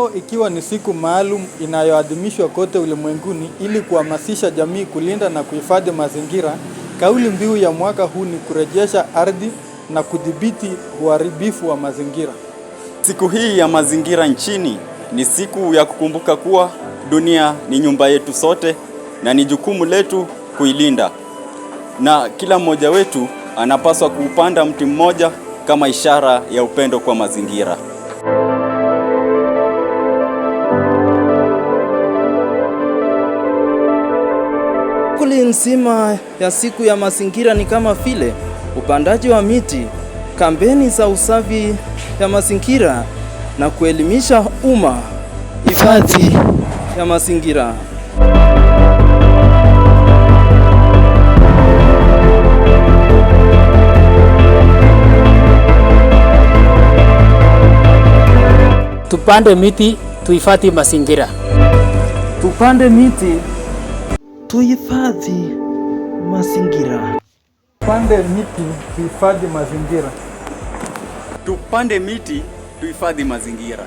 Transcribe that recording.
Leo ikiwa ni siku maalum inayoadhimishwa kote ulimwenguni ili kuhamasisha jamii kulinda na kuhifadhi mazingira, kauli mbiu ya mwaka huu ni kurejesha ardhi na kudhibiti uharibifu wa mazingira. Siku hii ya mazingira nchini ni siku ya kukumbuka kuwa dunia ni nyumba yetu sote na ni jukumu letu kuilinda, na kila mmoja wetu anapaswa kuupanda mti mmoja kama ishara ya upendo kwa mazingira. Shughuli nzima ya siku ya mazingira ni kama vile upandaji wa miti, kampeni za usafi ya mazingira na kuelimisha umma hifadhi ya mazingira. Tupande miti, tuhifadhi mazingira. Tupande miti, tuhifadhi mazingira. Tupande miti, tuhifadhi mazingira. Tupande miti, tuhifadhi mazingira.